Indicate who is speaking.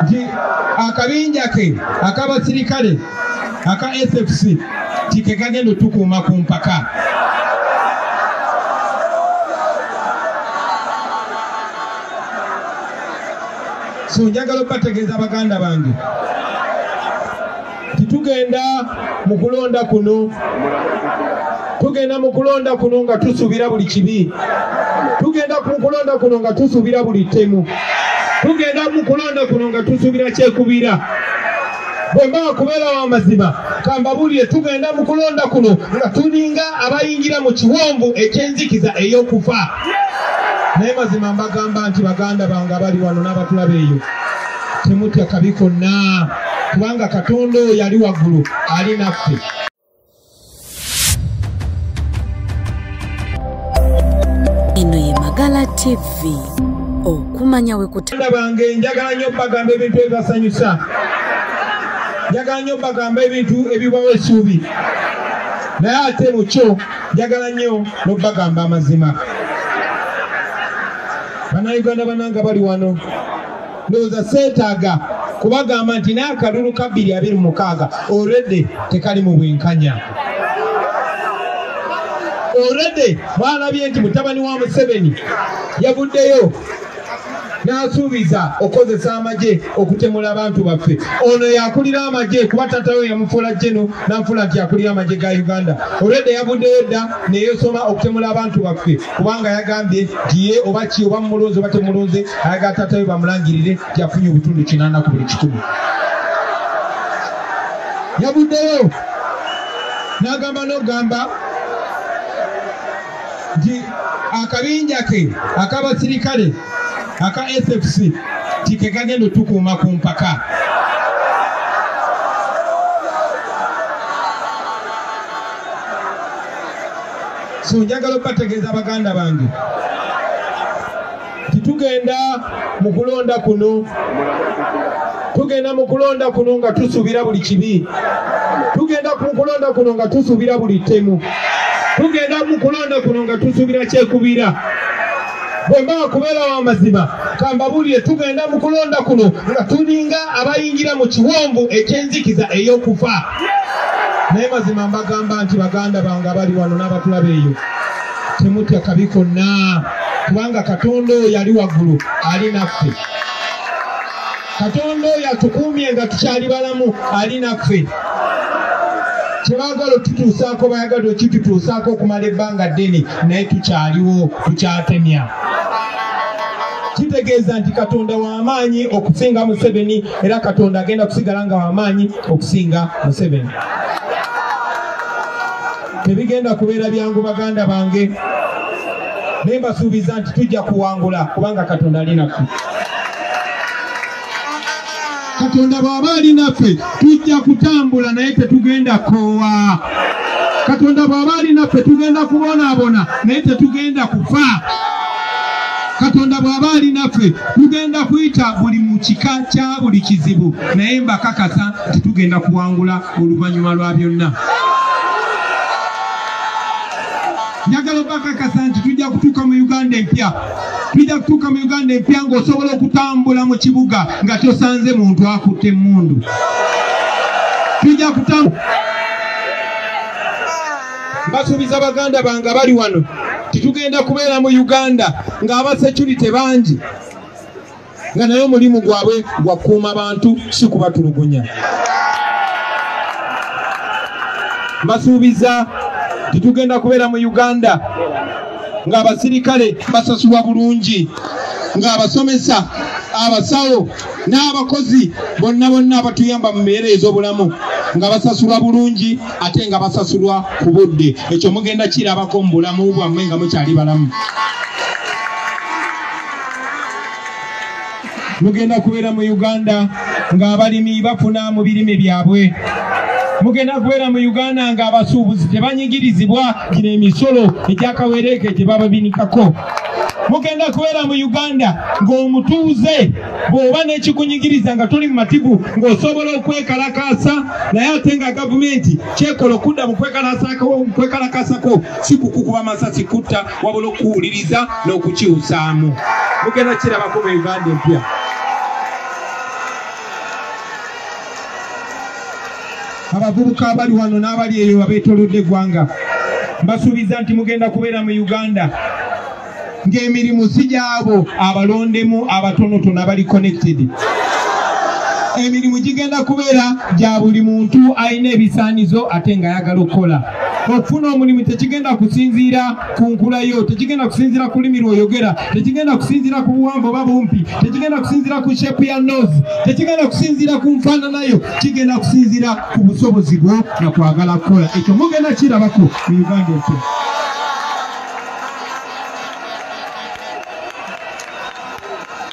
Speaker 1: Nti akabinja ke ak'abasirikale aka SFC tike kagenda otukuuma ku mpaka. So njagala okubategeeza baganda bange titugenda mu kulonda kuno, tugenda mu kulonda kuno nga tusuubira buli kibi, tugenda mu kulonda kuno nga tusuubira buli ttemu, tugenda mu kulonda kuno nga tusuubira kyekubira. Bwe mba kubeera w'amazima kambabuulire, tugenda mu kulonda kuno nga tulinga abayingira mu kiwonvu eky'enzikiza ey'okufa. Naye mazima mbagamba nti baganda bange abali wano n'abatulaba eyo, temutya kabi konna, kubanga Katonda oyo ali waggulu ali naffe.
Speaker 2: Eno ye Magala TV, okumanya we kuta.
Speaker 1: Baganda bange, njagala nnyo bagamba ebintu ebibasanyusa, njagala nnyo bagamba ebintu ebibawa essuubi, naye ate mu kyo njagala nnyo n'okubagamba amazima. Bannayuganda bannange bali wano, ndowooza seetaaga kubagamba nti n'akalulu ka 2026 already tekali mu bwenkanya. Already mwalabye nti mutabani wa Museveni yavuddeyo n'asuubiza okukozesa amagye okutemula abantu baffe. Ono yakulira amagye kuba taata we yamufuula jeno n'amufuula nti akulira amagye ga Uganda. Already yavuddeyo dda neyesoma okutemula abantu baffe, kubanga yagambye nti ye oba ki oba mumulonze oba temulonze, ayagala taata we bamulangirire nti afunye obutundu 80 ku buli 100. Yavuddeyo n'agamba n'okugamba nti akabinja ke ak'abasirikale aka SFC tike kagenda otukuuma ku mpaka. So njagala okubategeeza baganda bange titugenda mu kulonda kuno, tugenda mu kulonda kuno nga tusuubira buli kibi, tugenda mu kulonda kuno nga tusuubira buli ttemu, tugenda mu kulonda kuno nga tusuubira kyekubira. Bwe mba kubeera w'amazima kambabuulire, tugenda mu kulonda kuno nga tulinga abayingira mu kiwonvu eky'enzikiza ey'okufa. Naye mazima mbagamba nti baganda bange abali wano n'abatulaba eyo, temutya kabi konna, kubanga Katonda oyo ali waggulu ali naffe. Katonda oyo atukuumye nga tukyali balamu ali naffe. Kyebaagala otutuusaako bayagala okitutuusaako okumala ebbanga ddene, naye tukyaliwo, tukyatemya. Kitegeeza nti Katonda w'amaanyi okusinga Museveni, era Katonda agenda kusigala nga w'amaanyi okusinga Museveni. Tebigenda kubeera byangu baganda bange, naye mbasuubiza nti tujja kuwangula kubanga Katonda ali naffe. Katonda bw'aba ali naffe tujja kutambula, naye tetugenda koowa. Katonda bw'aba ali naffe tugenda kubonaabona, naye tetugenda kufa. Katonda bw'aba ali naffe tugenda kuyita buli mu kika kya buli kizibu, naye mbakakasa nti tugenda kuwangula oluvannyuma lwa byonna. Njagala obakakasa nti tujja kutuuka mu Uganda empya. Tujja kutuuka mu Uganda empya ng'osobola okutambula mu kibuga nga tosanze muntu akutte emmundu. Tujja kutambula. Mbasuubiza baganda bange abali wano titugenda kubeera mu Uganda ng'abasecurity bangi, nga naye omulimu gwabwe gwa kukuuma bantu si kubatulugunya. Mbasuubiza titugenda kubeera mu Uganda ng'abasirikale basasulwa bulungi, ng'abasomesa, abasawo n'abakozi bonna bonna abatuyamba mu mbeera ez'obulamu nga basasulwa bulungi ate nga basasulwa ku budde. Ekyo mugenda kirabako mu bulamu bwammwe nga mukyali balamu. Mugenda kubeera mu Uganda ng'abalimi bafuna mu birime byabwe. Mugenda kubeera mu Uganda ng'abasuubuzi tebanyigirizibwa gino emisolo egy'akawereeke gye bababinikako. Mugenda kubeera mu Uganda ng'omutuuze bw'oba n'ekikunyigiriza nga toli mu mativu ng'osobola okwekalakaasa, naye ate nga gavumenti kyekola okudda mu kwekalakaasako si kukukuba masasi kutta, wabula okuwuliriza n'okukyusaamu. Mugenda kirabako mu Uganda empya. Abavubuka abali wano n'abali eyo abeetoolodde eggwanga, mbasuubiza nti mugenda kubeera mu Uganda ng'emirimu si gy'abo abalondemu abatonotono abali connected. Emirimu gigenda kubeera gya buli muntu alina ebisaanizo ate ng'ayagala okukola. Okufuna omulimu tekigenda kusinziira ku nkula yo, tekigenda kusinziira ku lulimi lw'oyogera, tekigenda kusinziira ku buwanvu oba bumpi, tekigenda kusinziira ku shape ya nose, tekigenda kusinziira ku nfaanana yo, kigenda kusinziira ku busobozi bwo na kwagala kukola. Ekyo mugenda kirabako mu Uganda empya.